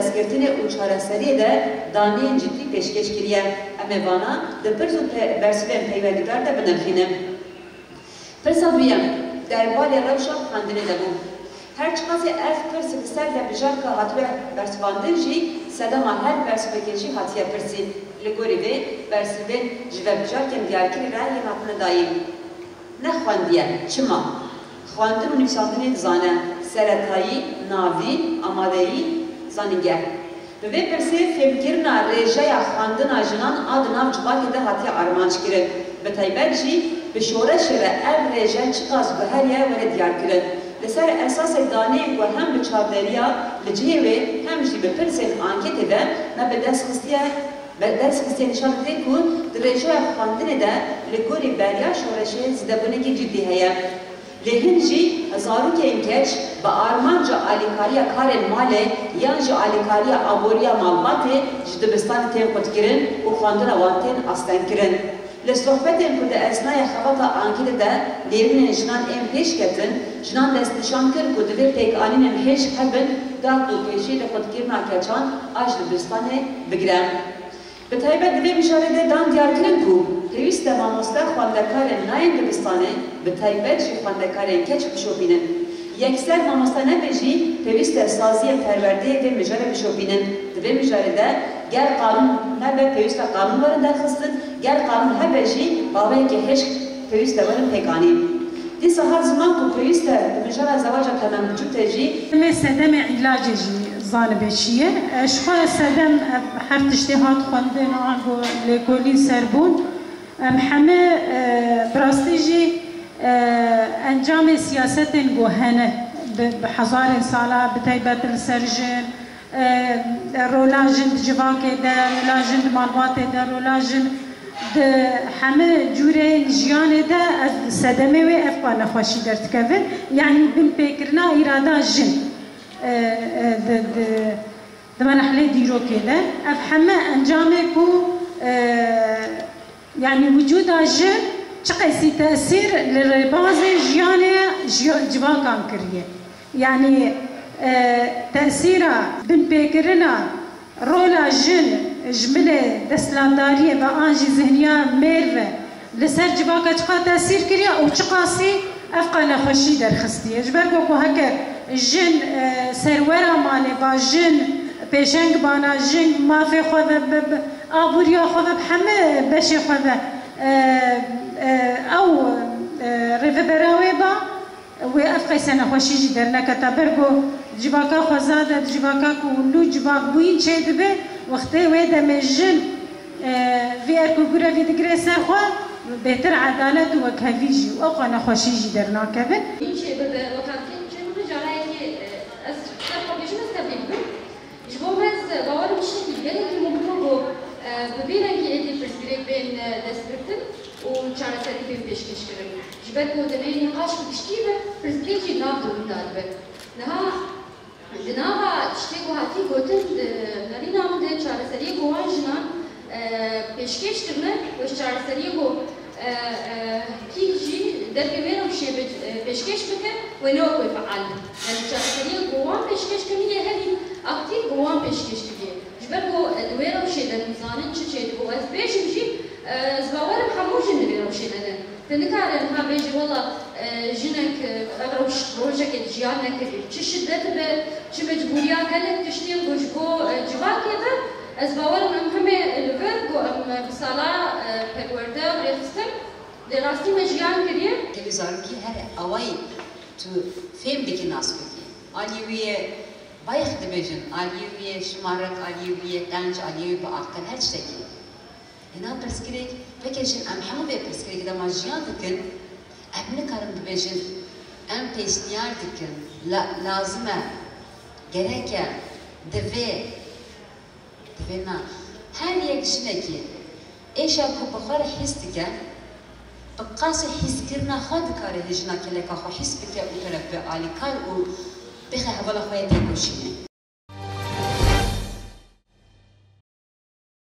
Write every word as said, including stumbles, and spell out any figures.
pirsgirtinê û çareseriyê de daneyên cidî pêşkêş kiriye. Em ê vana di pirs û pe-, bersivên peywendîdar de binirxînin. Pirsa duyem, derbarê rewşa xwendinê de bû. Her çiqasê ev pirs li ser vê mijarka hatibe bersivandin jî, sedema her bersivekê jî hatiye pirsîn. Li gorî vê, bersivên ji vemijarkên diyarkirî re yên hatine dayîn. Nexwendiye, çima? Xwendin û nivîsandinê dizane, seretayî, navîn, amadeyî, zanîngeh. Bi vê pirsê fêmkirina rêjeya xwendina jinan a di nav civakê de hatiye armanc kirin. Bi taybet jî bi şoreşê re ev rêje çiqas guheriye were diyar kirin. Li ser esasek daneyên ku hem bi çavderiya li cihê wê hem jî bi pirsên anketê de me bi dest xistiye, bi dest xistiye nîşan dide ku di rêjeya xwendinê de li gorî beriya şoreşê zêdebûnekî cidî heye. Lê hin jî zarokên keç bi armanca alîkariya karên malê yan jî alîkariya aboriya malbatê ji dibistanê tên qutkirin û xwendina wan tên astengkirin. Li sohbetên ku di esnayê xebata anketê de nêrînên jinan ên pêş ketin, jinan destnîşan kir ku divê pêkanînên hêj hebin da ku pêşî li qutkirina keçan a ji dibistanê bigire. Bi taybet di vê mijarê de dan diyarkirin ku pêwîst e mamoste xwendekarên nayên dibistanê, bi taybet jî xwendekarên keç bişopînin. Yekser mamoste nebe jî pêwîst e saziyên perwerdeyê vê mijarê bişopînin. Di vê mijarê de ger qanûn nebe pêwîst e qanûn werin derxistin, ger qanûn hebe jî baweyeke hişk pêwîst e werin pêkanîn. Dîsa hat ziman ku pêwîst e di mijara zewaca temamcût de jî. Em ê sedemê îlacê jî zanibe çi ye. E, ji xwe sedem, e, her tiştê hat xwendin, ango lêkolîn serbûn. Em heme, e, bi rastî jî, e, encamê siyasetên ku hene bi, bi hezarên sala, bi taybet li ser jin, e, rola jin di civakê de, rola jin di malbatê de, rola jin di heme cûreyên jiyanê de ev sedemê wê ev ka nexweşî derdikevin. Yanî binpêkirina îrada jin, e, e, di, di, di merhelê dîrokê de. Ev heme encamê ku, e, Yanî wicûda jin çiqasî tesîr li rêbazê jiyanê jiya-, civakan kiriye. Yanî, e, tesîra binpêkirina rola jin ji milê desthilatdariyê ve an jî zihniya mêr ve li ser civaka çiqa tesîr kiriye û çiqasî ev qal nexweşî derxistiye. Ji ber ku, ku heke jin, e, serwera malê ba, jin pêşeng bana, jin mafê xwe ve bi, bi, aboriya xwe ve, bi heme beşê xwe ve, e, e, ew, e, rêvebera wê ba, wê ev qeyse nexweşî jî derneketa. Ber ku civaka xweza de, civaka ku nû civakbûyîn çêdibe, wextê wê demê jin, e, vê erk û gurevî digire ser xwe, bêhtir edalet û wekhevî jî û ew qal nexweşî jî dernakevin. Hîn çêbibe, weka kêm çêbibe, carayekê, e, ez ser xwe bêjim, ez tevlî dibim. Ji bo me ez bawer im tiştekî gelekî muhim e ku, e, bi vî rengî êdî pirsgirêk bên, e, destgirtin û çareserî bên pêşkêşkirin. Ji ber ku demê nîqaş bi giştî be, pirsgirêk jî nav di winda dibe. Niha di nava tiştê ku hatî gotin, di nêrîna min de çareseriyê ku wan jinan, e, pêşkêş kirine, wê ji çareseriyê ku e, e, kî jî dervê wê rewşê bi, e, pêşkêş bike, wê ne wek wê feal be. Yanî çareseriyê ku wan pêşkêş kirine yê herî aktîf ku wan pêşkêş kiriye. Ji ber ku, e, di wê rewşê de nizanin çi çêdibe û ez bêjim jî, e, ez bawer im hemû jin di vê rewşê de ne. Tu nikare niha bêjî, wela, e, jinek, e, ev rewş rojekê jiyan nekiriye. Çi şidet be, çi mecbûriya gelek tiştên ku ji bo, e, civakê be, ez bawer im em hemê li vir ku em bi sala, e, perwerde û rêxistin, lê rastî me jiyan kiriye. Tevî zarokî her awayî tu fêm dikî, nas bikî. Aliyê wî yê bayix dibêjin, aliyê wî yê şimarek, aliyê wî yê qenc, aliyê wî bi aqil, her tiştekî. Hêna pirsgirêk, weke jin em hemû vê pirsgirêkê dema jiyan dikin, em nikarin bibêjin, em pêşniyar dikin, la-, lazim e, gerek e, divê, divê na. Her yek jinekî êşa ku bi xwe re hîs dike, bi qasî hîskirina xwe dikare hê jina keleka xwe hîs bike û pere bibe alîkar û bixe hevala xwe yê têkoşînê.